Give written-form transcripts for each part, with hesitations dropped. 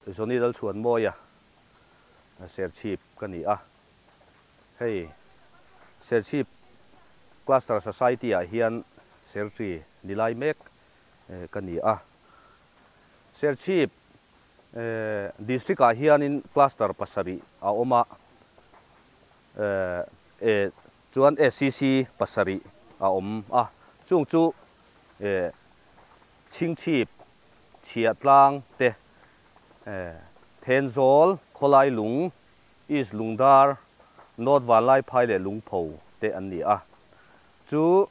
Johnny Lalchhuanmawia Serchhip ka ni a, hei Serchhip Cluster Society ah hian Secretary ni lai mek ka ni a. Serchhip District ah hianin Cluster pasarih a awm a, chuan SCC pasarih a awm a, chung chu Chhingchhip Chhiahtlang te, Thenzawl, Khawlai Lung, East Lungdar, North Vanlaiphai leh Lungpho te an ni a. Chu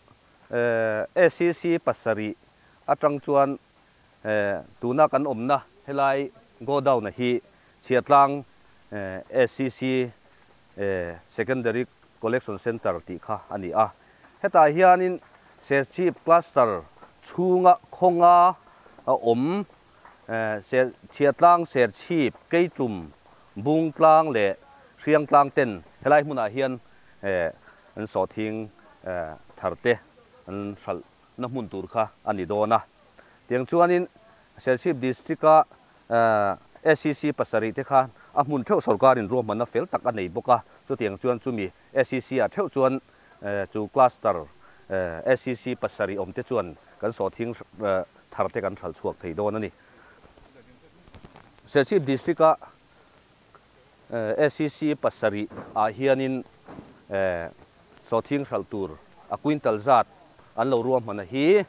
SCC pasarih atang chuan tuna kan awmna helai godown-a hi Chhiahtlang SCC Secondary Collection Centre tih kha a ni a. Hetah hianin Serchhip Cluster chhunga khawnga awm Chhiahtlang, Serchhip, Keitum, Bungtlang leh Hriangtlang ten helai hmunah hian an sawhthing thar te an hralhna hmun tur kha a ni dawn a. Tiang chuanin Serchhip District-a SEC pasarih te kha a hmun theuh sorkarin ruahmanna fel tak a nei bawk a, chutiang chuan chumi SEC ah theuh chuan chu cluster SEC pasarih awm te chuan kan sawhthing thar te kan hralh chhuak thei dawn a ni. Serchhip District a SEC pasarih ah hianin sawhthing hralh tur a quintal zat an lo ruahman a hi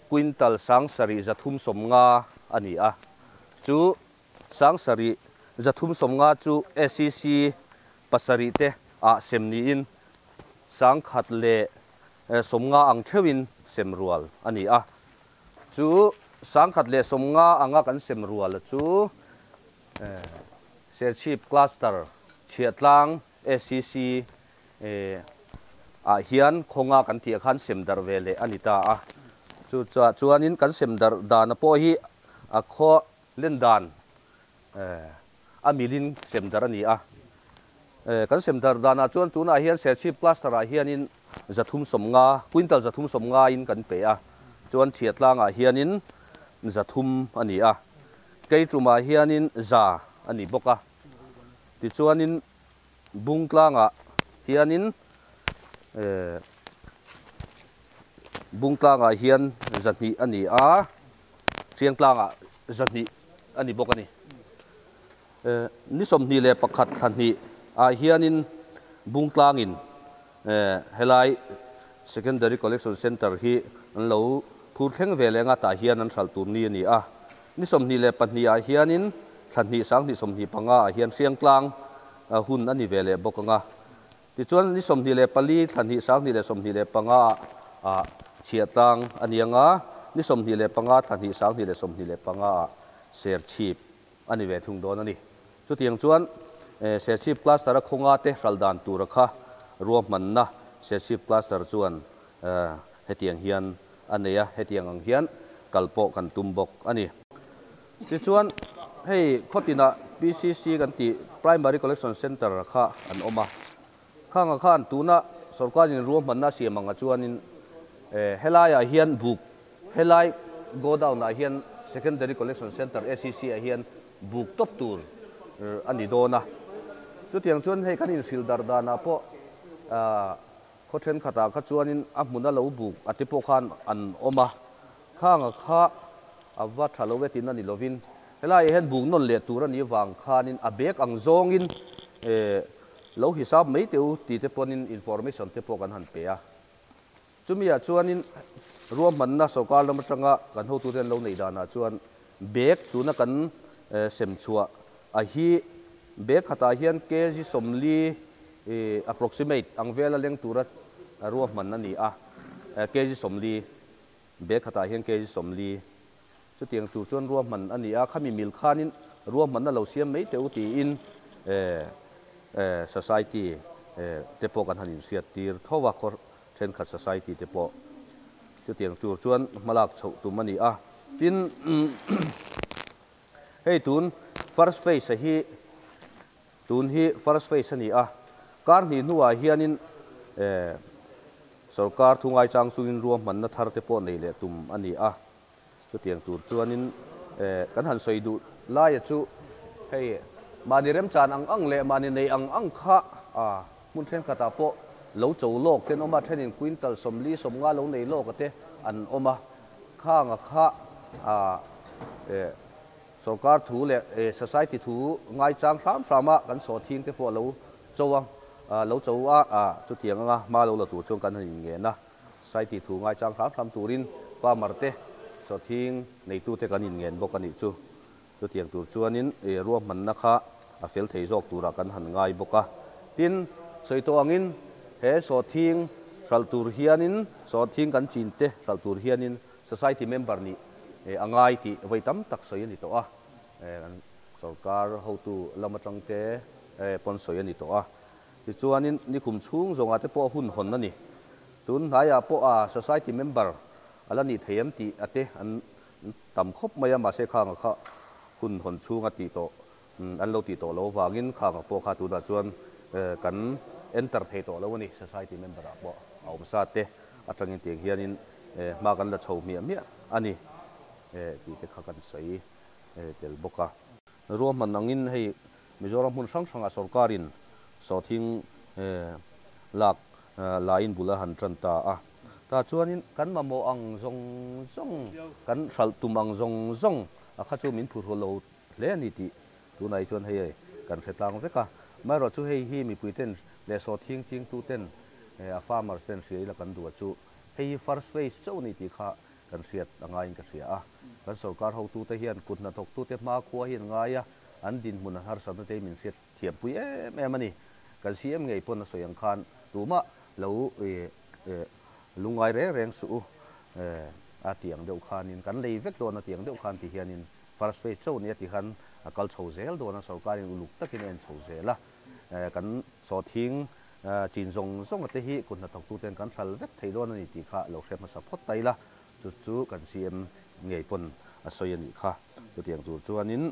quintal 7350 a ni a, chu 7350 chu SEC pasarih te ah sem niin 150 ang theuhin sem rual a ni a, chu 150 anga kan sem rual chu Serchhip Cluster Chhiahtlang SEC ah hian khawnga kan tih ah khan sem darh ve leh a ni ta a. Chu chuanin kan sem darh dana pawh hi a khaw len dan a milin sem darh a ni a. Kan sem darh danah chuan tunah hian Serchhip Cluster ah hianin 350, quintal 350 in kan pe a, chuan Chhiatlangah hianin 300 a ni a, Keitumah hianin 100 a ni bawk a. Tichuanin Bungtlangah hianin Bungtlangah hian 200 a ni a, Hriangtlangah 200 a ni bawk a ni. Ni 21 thla hnih ah hianin Bungtlangin helai Secondary Collection Centre hi an lo phur thleng ve leh nga tah hian an hralh tur ni a ni a. Ni 22 ah hianin thla hnih 2025 ah hian Hriangtlang hun a ni ve leh bawk ang a. Tichuan ni 24 thla hnih 2025 ah Chhiahtlang a ni ang a, ni 25 thla hnih 2025 ah Serchhip a ni ve thung dawn a ni. Chutiang chuan Serchhip Cluster a khawnga te hral dan tura kha ruahmanna Serchhip Cluster chuan hetiang hian a nei a, hetiang ang hian kal pawh kan tum bawk a ni. Tichuan hei khawtinah PCC kan tih Primary Collection Centre kha an awm a, khanga khan tuna sorkarin ruahmanna siam anga chuanin helaiah hian buk helai godown ah hian Secondary Collection Centre SCC ah hian buk tawp tur a ni dawn a. Chutiang chuan hei kan inhrilh darh danah pawh khaw thenkhatah kha chuanin a hmuna lo buk a te pawh khan an awm a, khanga kha a va tha lo e tiin a ni lovin helaiah hian buk nawn leh tur a nih vang khanin a bag ang zawngin lo hisap mai teh u tih te pawhin information te pawh kan han pe a. Chumiah chuanin ruahmanna sorkar lam atanga kan hotute an lo neih danah chuan bag tuna kan sem chhuah a hi bag khatah hian kg 40 approximate ang vela leng tura ruahman a ni a, kg 40 bag khatah hian kg 40 chutiang tur chuan ruahman a ni a, khami mil khanin ruahmanna lo siam mai teh u tiin society te pawh kan han inhriat tir tho a, khaw thenkhat society te pawh chutiang tur chuan hmalak chhoh tum a ni a. Tin, hei tun first phase hi tun hi first phase a ni a, kar hnih hnuah hianin sorkar thu ngaichang chungin ruahmanna thar te pawh nei leh tum a ni a. Chutiang tur chuanin kan han sawi duh laia chu hei mahni remchan ang ang leh mahni nei ang ang kha hmun thenkhatah pawh lo cho lawk te an awm a, thenin quintal 40 50 lo nei lawk a te an awm a, khanga kha sorkar thu leh society thu ngaichang hram hram a kan sawhthing te pawh lo cho a, lo cho a, chutiang anga hma lo la tur chuan kan han inngen a. Society thu ngaichang hram hram turin farmer te sawhthing neitute kan inngen bawk a nih chu. Chutiang tur chuanin ruahmanna kha a fel thei zawk turah kan han ngai bawk a. Tin, sawi tawh angin he sawhthing hralh tur hianin sawhthing kan chin te hralh tur hianin society member nih a ngai tih vawi tam tak sawi a ni tawh a. Kan sorkar hotu lam atang te pawn sawi a ni tawh a. Tichuanin nikum chhung zawngah te pawh hun hawn a ni. Tun hnaiah pawh a society member a la nih thei em tih a te an tam khawp mai a, mahse khanga kha hun hawn chhung a tih tawh an lo tih tawh loh avangin khanga pawh kha tunah chuan kan enter thei tawh lo a ni. Society member ah pawh a awm sa te atangin tiang hianin hma kan la chho hmiah hmiah a ni tih te kha kan sawi tel bawk a. Ruahman angin hei Mizoram hmun hrang hrangah sorkarin sawhthing lak laiin bul a han tan ta a. Tah chuanin kan mamawh ang zawng zawng, kan hralh tum ang zawng zawng a kha chu min phurhu lo hle a ni tih tunah hi chuan hei kan hre tlang vek a. Amaherawhchu chu hei hi mipuiten leh sawhthing chingtuten a farmers ten hria ila kan duh a chu hei hi first phase chauh a ni tih kha kan hriat a ngaiin ka hria a. Kan sorkar hotute hian kut hnathawktute hmakhua hi an ngai a. An dinhmun an harsatna te hi min hriat thiampui em em a ni. Kan CM ngei pawn a sawi ang khan tumah lo lungngai reng reng suh u a tih ang deuh khanin kan lei vek dawn a tih ang deuh khan ti hianin first phase cho nia ti khan a kal chho zel dawn a, sorkarin uluk takin a en chho zel a. Kan sawhthing chin zawng zawnga te hi kut hnathawktuten kan hral vek thei dawn a ni tih kha lo hre hmasa phawt ta ila, chu chu kan CM ngei pawn a sawi a nih kha. Chutiang tur chuanin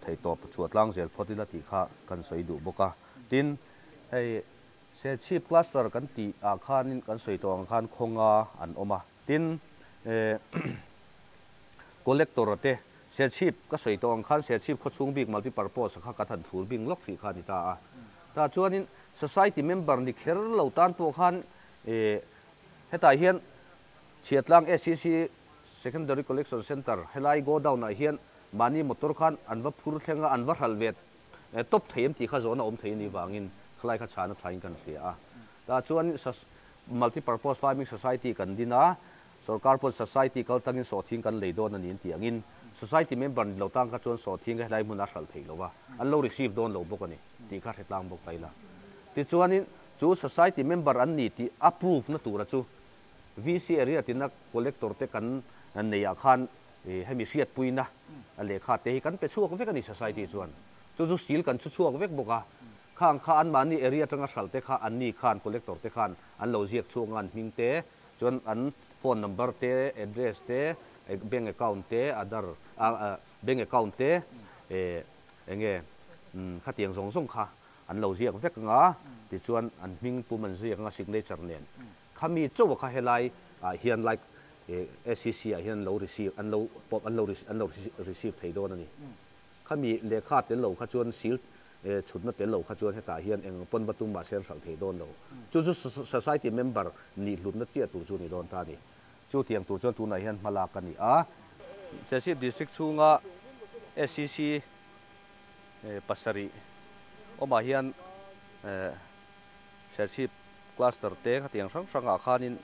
Theihtawp chhuah tlang zel phawt ila tih kha kan sawi duh bawk a. Tin, hei Serchhip cluster kan tih ah khanin kan sawi tawh ang khan khawnga an awm a. Tin, collector te Serchhip ka sawi tawh ang khan Serchhip khawchhung bik multipurpose kha kan han thur bing lawk hrih kha a ni ta a. Tah chuanin society member ni kher lo tan pawh khan hetah hian Chhiatlang SCC Secondary Collection Centre helai godown ah hian mahni motor khan an va phur thleng a, an va hralh ve tawp thei em tih kha zawhna awm thei a nih vangin khalai kha chhana thain kan hria a. Tah chuan Multi Purpose Farming Society kan din a, sorkar pawn society kal tangin sawhthing kan lei dawn a ni an tih angin society member ni lo tang kha chuan sawhthing helai hmun a hralh theih lo va, an lo receive dawn lo bawk a ni tih kha hre tlang bawk ta ila. Tichuanin chu society member an ni tih a proof na tura chu VC area tina collector te kan nei ah khan hemi hriatpuina lehkha te hi kan pe chhuak vek a ni society chuan. Chu chu seal kan chhu chhuak vek bawk a. Khang kha anmahni area atanga hralh te kha anni khan collector te khan an lo ziak chhuak nga an hming te chuan an phone number te address te bank account te adhar bank account te enge khatiang zawng zawng kha an lo ziak vek anga tichuan an hming pum an ziak anga signature nen. Khami chauh kha helai ah hian like SEC ah hian an lo receive an lo pawp an lo an lo receive thei dawn a ni. Khami lehkha tel lo kha chuan seal chhutna tel lo kha chuan hetah hian eng pawn va tum mahse an hralh thei dawn lo. Chu chu society member nih hlutna chiah tur chu a ni dawn ta a ni. Chu tiang tur chuan tunah hian hma lak a ni a. Serchhip District chhunga SEC pasarih awmah hian Serchhip cluster te khatiang hrang hrangah khanin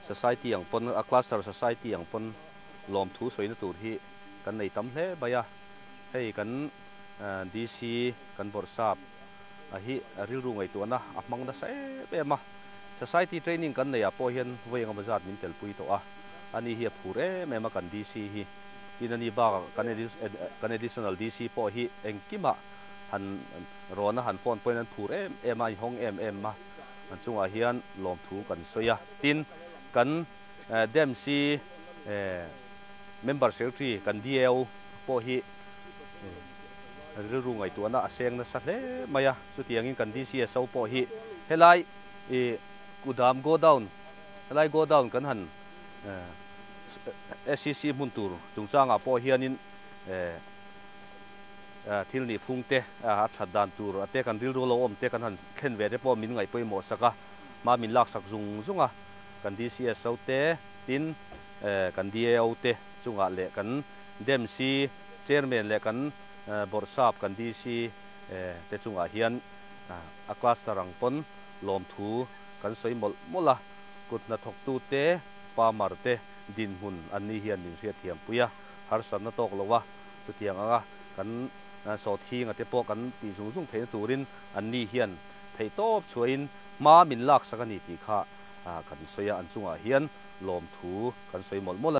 society ang pawn a cluster society ang pawn lawmthu sawina tur hi kan nei tam hle mai a, hei kan DC kan bawrhsap a hi rilru ngaihtuahna a hmang nasa em em a, society training kan neihah pawh hian vawi engemaw zat min telpui tawh a, ani hi a phur em em a kan DC hi, tin ani bakah kan additional DC pawh hi engkimah han Rawn a han phone pawhin an phur em em a, an hawng em em a, an chungah hian lawmthu kan sawi a. Tin, kan DEMC member secretary kan DAO pawh hi rilru ngaihtuahna a seng nasa hle mai a, chutiangin kan DCSO pawh hi helai kudam godown, helai godown kan han. SCC hmun tur chungchangah pawh hianin thil nih phung te a that dan tur a te kan rilru lo awm te kan han thlen ve te pawh min ngaih pawimawh sak a, hma min lak sak zung zung a, kan DCSO te tin kan DAO te chungah leh kan DEMC Chairman leh kan Bawrhsap kan DC te chungah hian a cluster ang pawn lawmthu kan sawi mawlh mawlh a, kut hnathawktu te, farmer te dinhmun an ni hian min hriatthiam pui a, harsatna tawk lo a, chutiang anga kan sawthinga te pawh kan tih zung zung theihna turin an ni hian theihtawp chhuahin hma min laksak a ni tih kha kan sawi a, an chungah hian lawmthu kan sawi mawlh mawlh a.